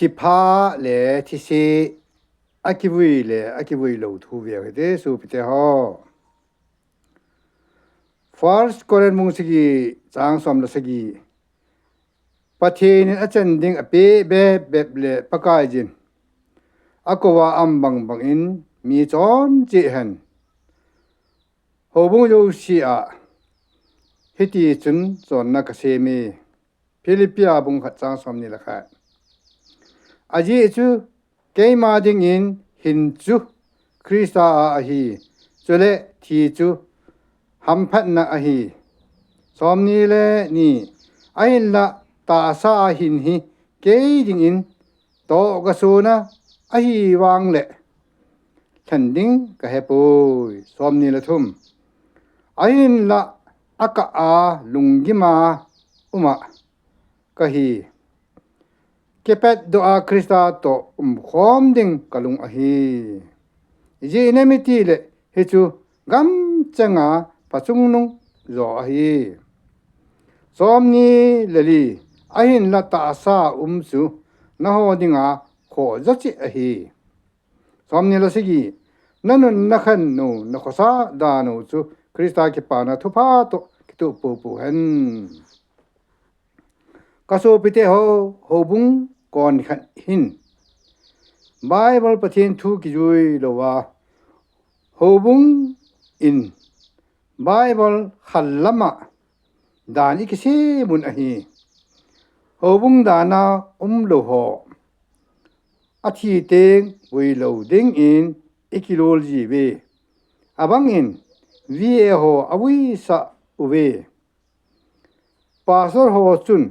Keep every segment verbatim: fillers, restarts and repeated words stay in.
Thipha le thise, akivui le akivui lou thu veu hite sopite ho. First Corinth bung sagi chang som le sagi. Pathen in achan ding apeh bep bep le Pakaiyin akou a aum bang bang in mi chonse hen. Houbung jouse a hiti chun chonna kasem e. Philippi a bung khat chang som ni le khat. Ajeh chu keima dingin hin chu Christa a ahi, chule thi chu hamphatna ahi. Som ni le ni. Ahinla tahsa a hin hi kei dingin tohgasona ahi vang le lhen ding kahepoi. Som ni le thum. Ahinla akah a lunggim a um a kahi. Kipatdoh a Christa toh umkhom ding kalung ahi. Ijeh inem itile hichu gamcheng a phachungnung jo ahi. Som ni le li. Ahinla tahsa um chu naho dinga khoh jo cheh ahi. Som ni le sagi. Nanun nakhen u, nakhosah dan u chu Christa kipana thupha toh kitoh popo hen. Kasopite ho, houbung kon khat hin Bible Pathen thu kijui lou a, houbung in Bible khat lam a dan ikisem un ahi. Houbung dan a umlou ho athi teng vui lou dingin ikilol jiuve. Abang in V A ho avuisah uve. Pastor ho chun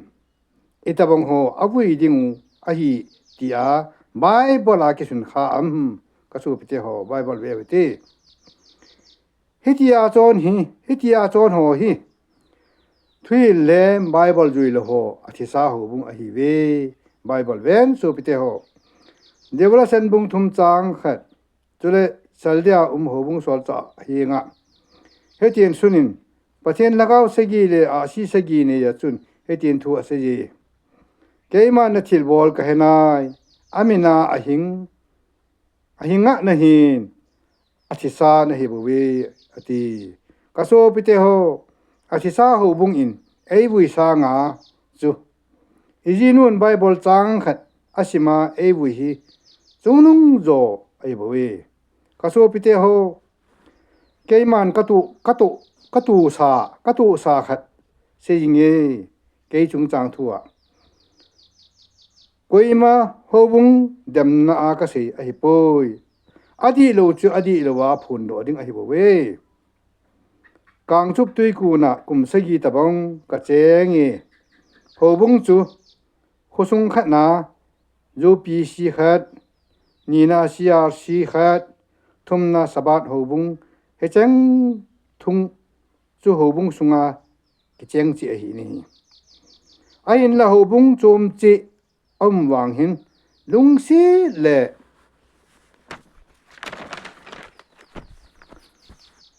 itobang ho avui ding u ahi tia Bible a kisun kha am? Kasopite ho, Bible veu hite. Hitia chon hi, hitia chon ho hi thuhil le Bible jui lou ho athisa houbung ahiuve. Bible ven sopite ho. Revelation bung thum chang khat. Chule Sardis a um houbung solchah henga hitin sunin, Pathen lhagao sagi le ahsi sagi neiya chun hitin thu aseiye. Keiman nathilbol kahenai, amin a ahing, ahing a nahin, athisa nahibouve, ati. Kasopite ho, athisa houbung in eivui sanga chu ijinun Bible chang khat asim a eivui hi chungnung jo ahibouve. Kasopite ho, keiman katoh, katoh, katohsa, katohsa khat seinge, kei chungchang thu a. Koima houbung demna a kasei ahipoi. Adihlou chu adihlou a phondoh ding ahibouve. Kangchup Tuikon a kum sagi tobang kachenge. Houbung chu khosung khatna U P C khat, nina C R C khat, thumna Sabbath houbung, hicheng thum chu houbung sunga kicheng cheh ahi in ahi. Ahinla houbung chom cheh aum vang hin lungset le,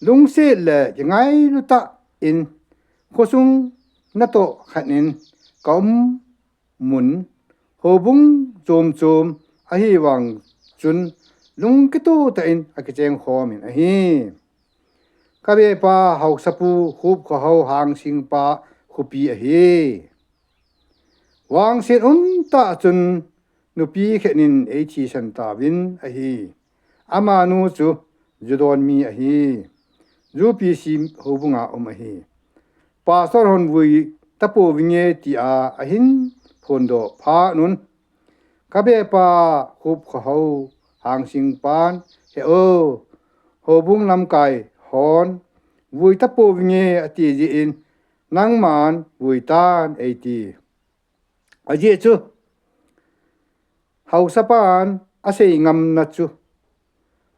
lungset le kingailu tah in khosung natoh khat in kaum mun houbung chom chom ahivang chun lungkitoh tah in akicheng khom in ahi. Kabepa Haosapu Khupkhahao Hangsingpa khopi ahi. Vangset umtah chun nupi khat in eithisan tauvin ahi. Amanu chu judon mi ahi. U P C houbunga um ahi. Pastor hon vui tapouvinge tia ahin phondoh phat un, kabepa Khupkhahao Hangsingpan, he o, houbung lamkai hon vui tapouvinge ati jeh in, nangman vui tan eiti. Ajeh chu Haosapan asei ngamna chu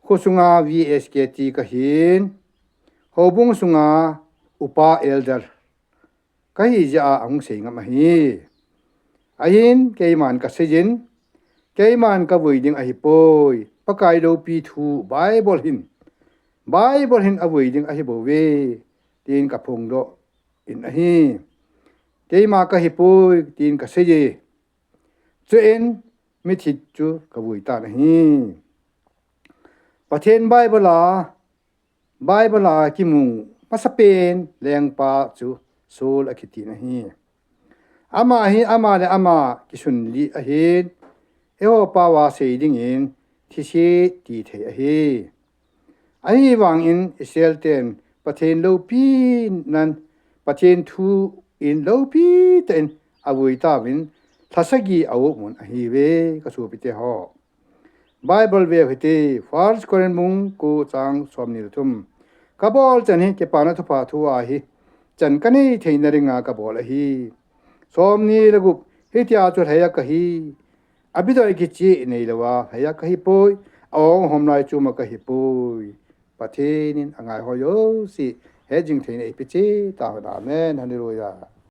khosunga V S K T kahin, houbung sunga upa elder kahi jeh a ahung sei ngam ahi. Ahin keiman kaseijin, keiman kavui ding ahipoi. Pakai loupi thu Bible hin, Bible hin avui ding ahibouve, tin kaphongdoh in ahi. Keima kahipoi, tin kaseije. Chuin mithit chu kavui tan ahi. Pathen Bible a, Bible a kimu masapen lengpa chu Saul akitin ahi. Ama hi ama le ama kisunlih ahin, eiho pao a sei dingin thise ti thei ahi. Ahivangin Israel ten Pathen loupi nan, Pathen thu in loupi tah in avui tauvin, lha sagi a-op mun ahiuve, kasopite ho. Bible veu hite, First Corinth bung ko chang somni le thum. Kabol chan hi kipana thupha thu ahi. Chan kanei theina dinga kabol ahi. Somni le gup, hitia chu lhaiya kahi. Abidoi kicheh neilouva lhaiya kahipoi. A-ong ahom lai choma kahipoi. Pathen in angai ho jouse hetjing theina eipe cheh tahen. Amen. Hallelujah.